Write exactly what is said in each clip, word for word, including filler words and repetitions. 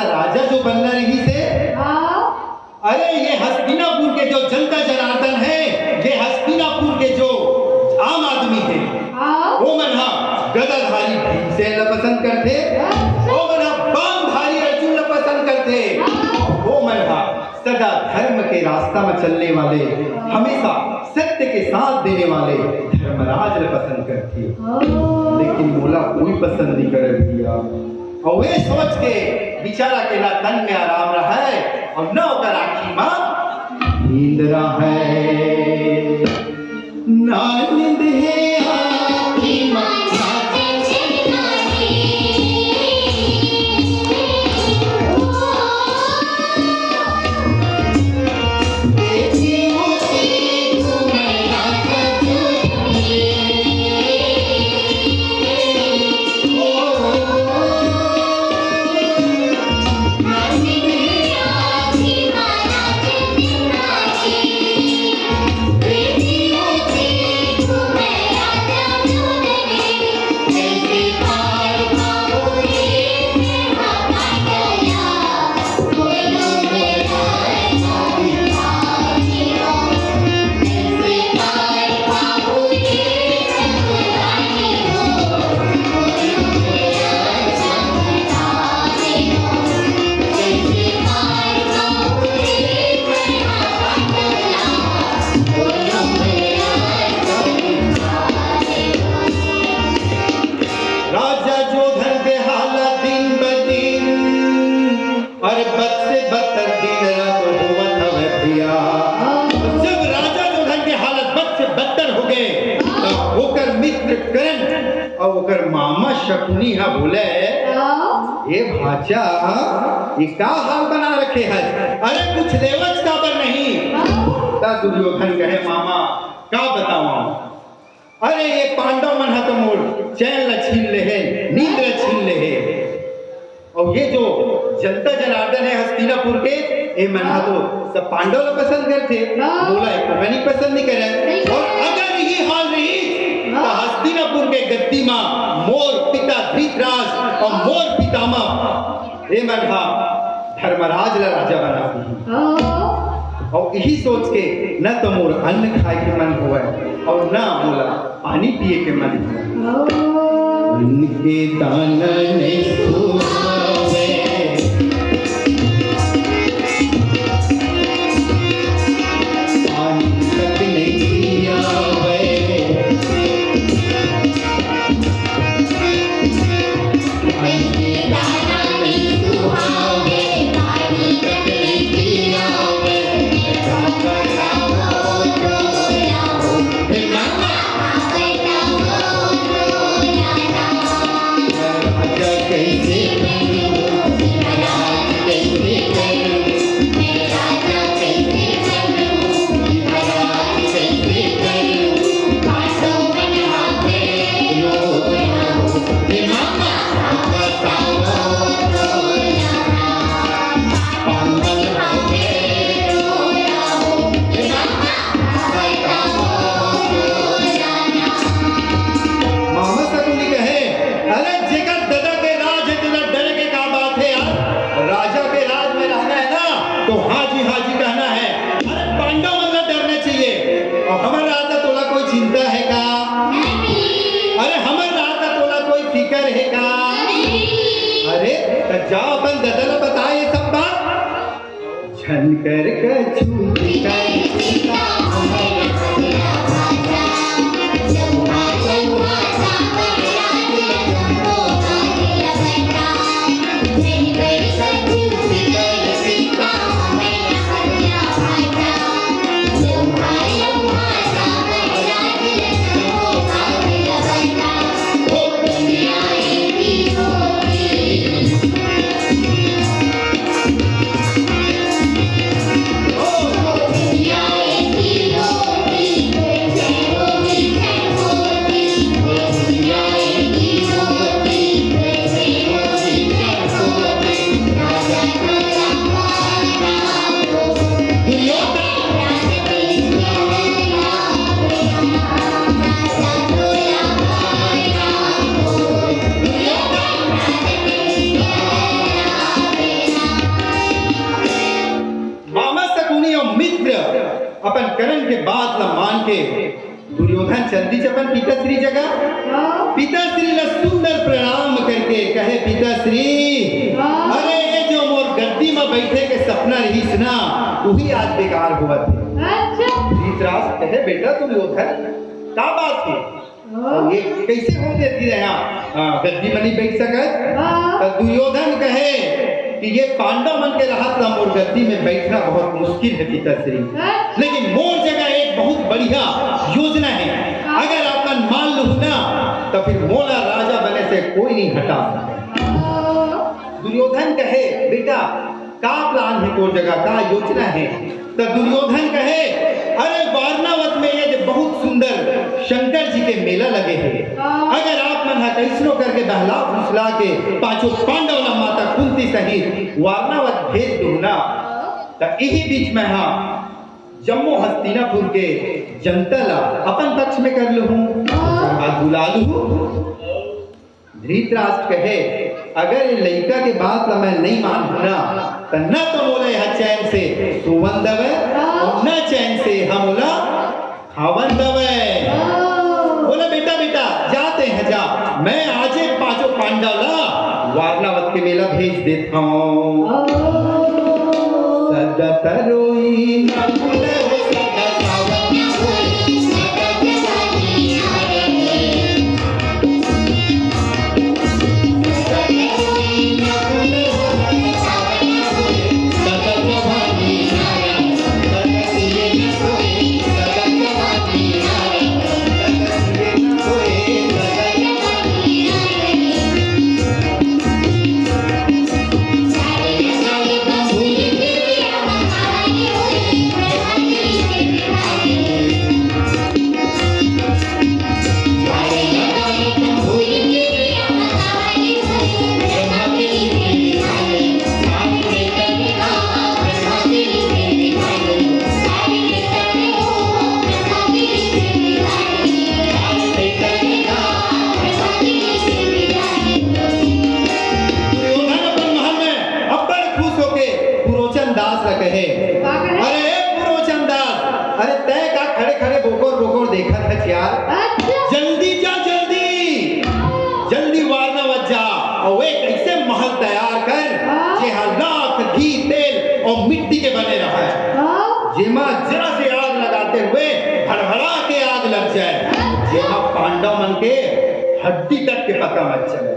राजा जो बनना रहिस हे, हाँ। अरे, ये हस्तिनापुर के जो जनता जनार्दन हे, ये हस्तिनापुर के जो आम आदमी हे, हाँ। वो मन हा गदाधारी भीमसेन ला पसंद करथे, हाँ। वो मन हा बाणधारी अर्जुन ला पसंद करथे, हाँ। वो मन हा सदा धर्म के रास्ता में चलने वाले, हमेशा सत्य के साथ देने वाले धर्मराज ला पसंद करथे। हाँ। लेकिन मोला कोई पसंद नहीं करे भैया। अउ ए सोच के बिचारा के ना तन में आराम रहय अउ ना ओकर आँखी म नींद रहय। ना नींद हे आँखी म, ना चैन हे। राजा जोधन के हालत दिन ब दिन अरे बद से बदतर दिन रात होवत हवय भैया। जब राजा जोधन के हालत बद से बदतर हो गए, तब ओकर मित्र कर्ण अउ ओकर मामा शकुनी ह बोले, हाँ। "ए भांचा, ये का हाल बना रखे हस? अरे कुछ लेवच काबर नहीं?" हाँ। त दुर्योधन कहे, "मामा, का बतावंव?" अरे, ये पांडव मन ह तो मोर चैन ल छीन ले हे, नींद ल छीन ले हे। अउ ये जो जनता जनार्दन हे हस्तिनापुर के, ए मन ह तो सब पांडव ल पसंद करथे, हाँ। मोला एको कनी पसंद नहीं करे। नहीं। अउ अगर ये हाल रही, हाँ। तो हस्तिनापुर के गद्दी म मोर पिता धृतराज अउ मोर पितामह ए मन ह धर्मराज ल राजा बना दिही। हाँ। अउ इही सोच के न तो मोर अन्न खाए के मन होवय अउ न मोला पानी पिए के मन होवय। हाँ। अन्न के दाना नहीं खुआवे, पानी तक नहीं पियावे। मामा शकुनी कहे, "अरे, जेकर ददा के राज हे, तेला डरे के का बात हे यार? राजा के राज में रहना हे ना, तो हाँ जी, हाँ जी कहना हे। अरे, पांडव मन ला डरना चाहिए। अउ हमर राज ला तोला कोई चिंता हे का? नहीं। अरे, हमर राज ला तोला कोई फिकर हे का?" नहीं। अरे, त जा अपन ददा ला बता ये सब बात। झन कर कछु फिकर चिंता मित्र अपन करण के बात ला मान के दुर्योधन चल दिस अपन पिताश्री जगह। पिताश्री ला सुंदर प्रणाम करके कहे, पिताश्री, अरे ये जो मोर गद्दी में बैठे के सपना रहिस ना, वही आज बेकार होवत हे। अच्छा। धृतराष्ट्र कहे, बेटा दुर्योधन, का बात हे? अउ ये कइसे हो देती रहे आप? हाँ, गद्दी म नइ बइठ सकत। हाँ। त दुर्योधन कहे कि ये पांडव मन के रहत ला मोर गद्दी में बइठना बहुत मुश्किल हे पिताश्री। हाँ। लेकिन मोर जगह एक बहुत बढ़िया योजना हे। हाँ। अगर आप मन मान लुहू ना, त फिर मोला राजा बने से कोई नइ हटा सके। हाँ। दुर्योधन कहे, बेटा, का plan हे तोर जगह, का योजना हे? त दुर्योधन कहे, अरे वारणावत में ये जे बहुत सुंदर शंकर जी के मेला लगे हे, अगर आप मन ह कइसनो करके बहला फुसला के पांचों पांडव ला माता कुंती सहित वारणावत भेज दो ना, त इही बीच में हा जम्मो हस्तिनापुर के जनता ला अपन पक्ष में कर लूहूं, ओकर बाद बुला लूहूं। धृतराष्ट्र कहे, अगर ये लइका के बात ला मैं नइ मानहूं ना, त न तो मोला यहाँ चैन से सोवन दवय अउ न चैन से हम ओला खावन दवय। बोला, बेटा, बेटा, जाते हैं, जा, मैं आजे पांचों पांडव ला वारणावत के मेला भेज देत हंव। सदा तरोई नकुल, सदा सावत होए, सदा जवानी आए। दुर्योधन अपन महल में अब्बड़ खुश होके पुरोचन दास ला कहे, का कहे? अरे ए पुरोचन दास, अरे तैं का खड़े खड़े बोकोर बोकोर देखत हस यार? अच्छा। जल्दी जा, जल्दी, जल्दी वारणावत जा अउ एक अइसे महल तैयार कर, हाँ। जेहा लाख घी, तेल अउ मिट्टी के बने रहय, हाँ। जेमा जरा से आग लगाते हुए भड़भड़ा के आग लग जाए, अच्छा। जेमा पांडव मन के हड्डी तक के पता मत चले।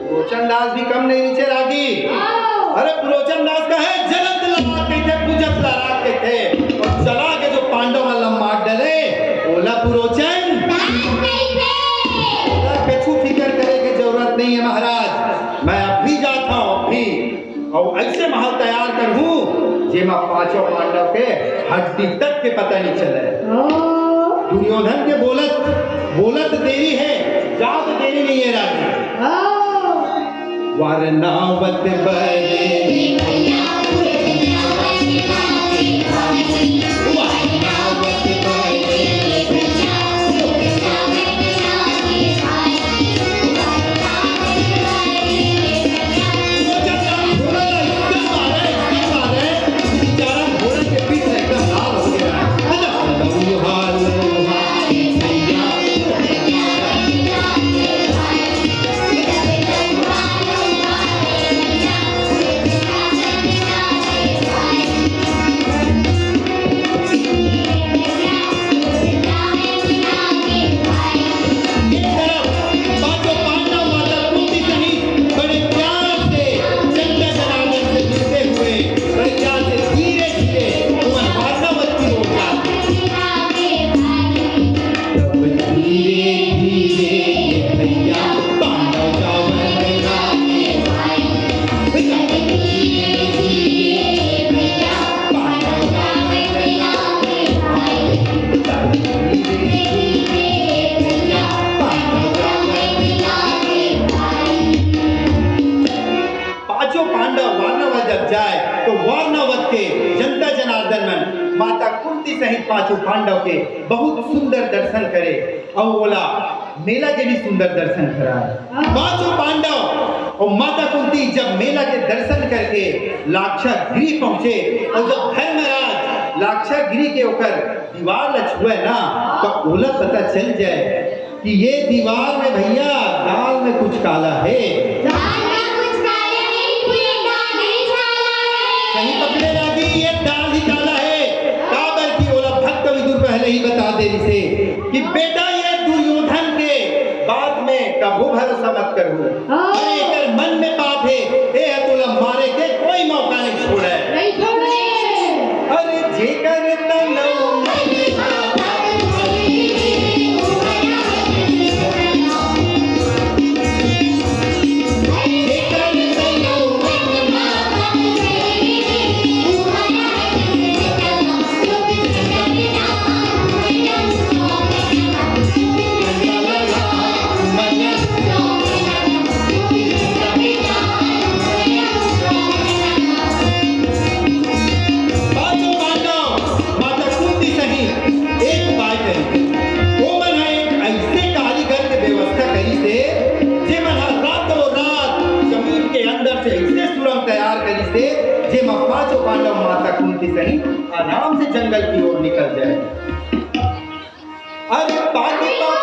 पुरोचन दास भी कम नइ रहिसे रागी। हाँ। अरे पुरोचन दास कहे, जलत ला आग कहिथे, बुझत ला राख कहिथे, अउ जला के जो पांडव मन ला मार डरे, ओला पुरोचन दास कहिथे। ओला कछु फिकर करे के जरूरत नइ हे महाराज, मैं अभी जात हंव, अभी, अउ अइसे महल तैयार करहूं, जेमा पांचों पांडव के हड्डी तक के पता नइ चले। हाँ। दुर्योधन के बोलत, बोलत देरी हे, जात देरी नइ हे रागी। हाँ। वारणावत बरे। पांचों पांडव माता कुंती सहित बड़े प्यार से जनता जनार्दन से मिलते हुए बड़े प्यार से धीरे धीरे उमन वातावत की ओर जाते। तब धीरे धीरे भैया पांडव जावन लागे। पांचों पांडव वारणावत जब जाए तो वारणावत के जनता जनार्दन मन माता कुंती सहित पांचों पांडव के बहुत सुंदर दर्शन करे अउ ओला मेला के भी सुंदर दर्शन कराए। पांचों पांडव अउ माता कुंती जब मेला के दर्शन करके लाक्षागृह पहुंचे अउ जब घर लाक्षागृह के ओकर दीवार ल छुए ना, त ओला पता चल जाए कि ये दीवार में भैया दाल में कुछ काला हे। दाल में कुछ काला नहीं, पूरी दाल ही काला है। सही पकड़े लागी, ये दाल ही काला हे। काबर कि ओला भक्त विदुर पहले ही बता दे रिसे कि बेटा, ये दुर्योधन के बात में कभू भरोसा मत करहू। हाँ। अरे, एकर मन में बात हे, ए ह तोला मारे के कोई मौका नहीं छोड़े। नहीं छोड़े। अरे, जेकर तन पांचों पांडव माता कुंती सहित एक उपाय करिस। ओमन ह एक अइसे कारीगर के व्यवस्था करिस हे, जेमन ह रातों रात जमीन के अंदर से अइसे सुरंग तैयार करिस हे, जेमा पांचों पांडव माता कुंती सहित आराम से जंगल की ओर निकल जाए। अरे पानी पानी।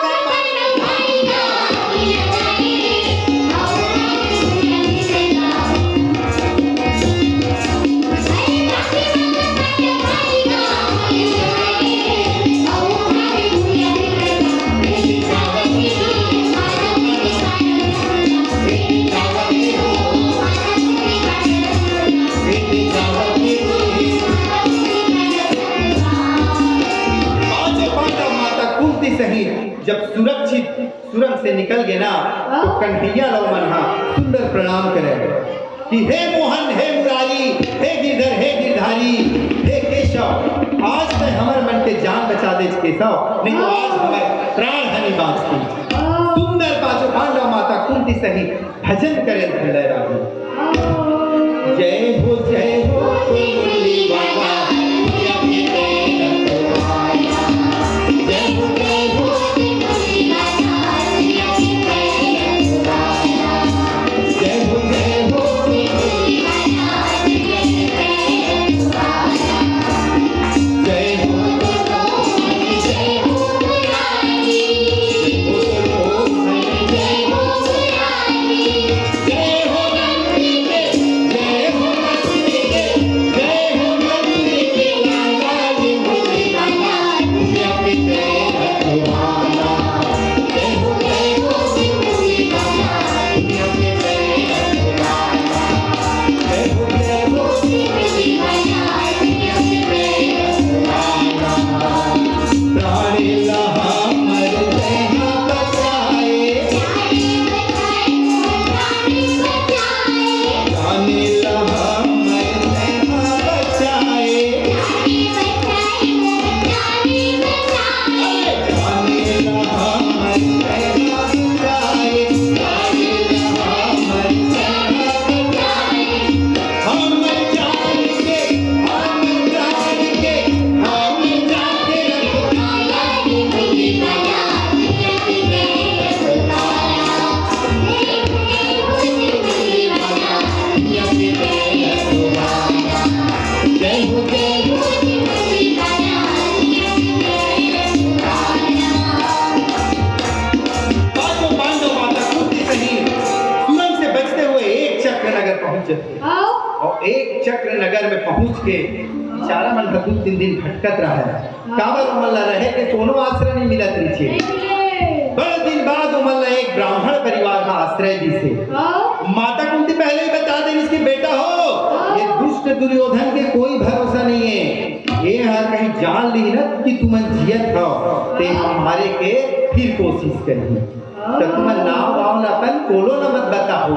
पांचों पांडव माता कुंती सहित जब सुरक्षित सुरंग से निकल गे ना, तो कन्हैया ला ओमन ह सुंदर प्रणाम करे कि हे मोहन, हे मुरारी, हे गिरधर, हे गिरधारी, हे केशव, आज तैं हमर मन के जान बचा देच केशव, नहीं तो आज हमर प्राण हानि बांचती। सुंदर पांचों पांडव माता कुंती सहित भजन करे धर ले रागी। जय हो, जय हो, पांचों पांडव माता कुंती सहित सुरंग से बचते हुए एक चक्र नगर पहुंच जाते हैं। और एक चक्र नगर में पहुंच के बेचारा मन का दू तीन दिन भटकत रहा है। काबर ओमन ला रहे के कोनो आश्रय नहीं मिलत रहिसे। बड़े दिन बाद ओमन ला एक ब्राह्मण परिवार में आश्रय दिसे। माता कुंती पहले ही बता दे इसके बेटा हो, ये दुष्ट दुर्योधन के कोई भरोसा नहीं है। ये हर कहीं जान ली ना कि तुमन जियत हो, ते मारे के फिर कोशिश करही। तो तुमन नाव वाव ला अपन कोनो ला मत बताओ।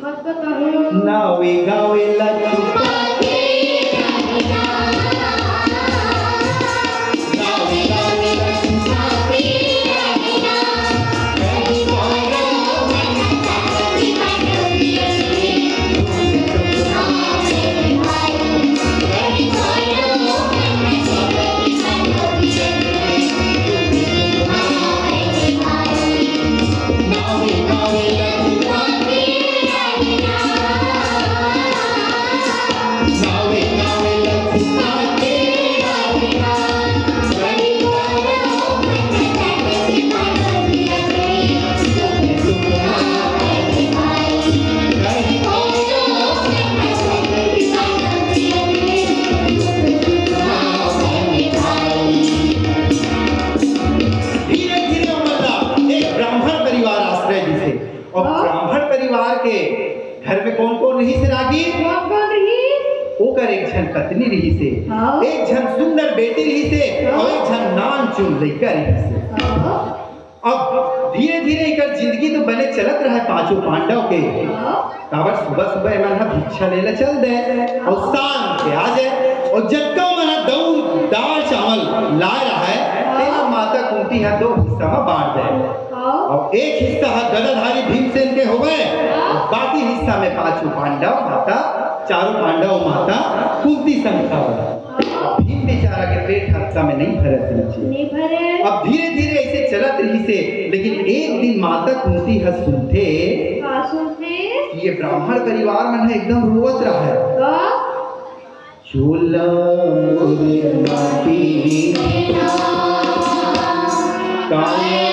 मत बताओ। नावे गावे ला छुपा के पत्नी रहिसे, हाँ। एक झन सुंदर बेटी रहिसे, हाँ। अउ एक झन नानचुन लइका रहिसे। हाँ। अब धीरे-धीरे एकर जिंदगी तो बने चलत रहय पांचों पांडव के। हाँ। काबर सुबह-सुबह एमन ह भिक्षा ले ल चल दे अउ शाम के आ जाय अउ जतका मन ह दऊ दार चावल लाय रहय, तेला माता कुंती ह दो हिस्सा म बांट दे। हाँ। अउ एक हिस्सा ह गदाधारी भीमसेन के होवय, हाँ। अउ बाकी हिस्सा में पांचों पांडव माता, चारों पांडव माता कुंती संग खावय। हाँ। भीम बेचारा के पेट हफ्ता में नहीं भरत रहिसे। नहीं भरे। अब धीरे-धीरे ऐसे चलत रहिसे, लेकिन एक दिन माता कुंती ह सुनथे का सुनथे? कि ये ब्राह्मण परिवार मन ह एकदम रोवत रहय। हाँ। चोला मोर माटी काया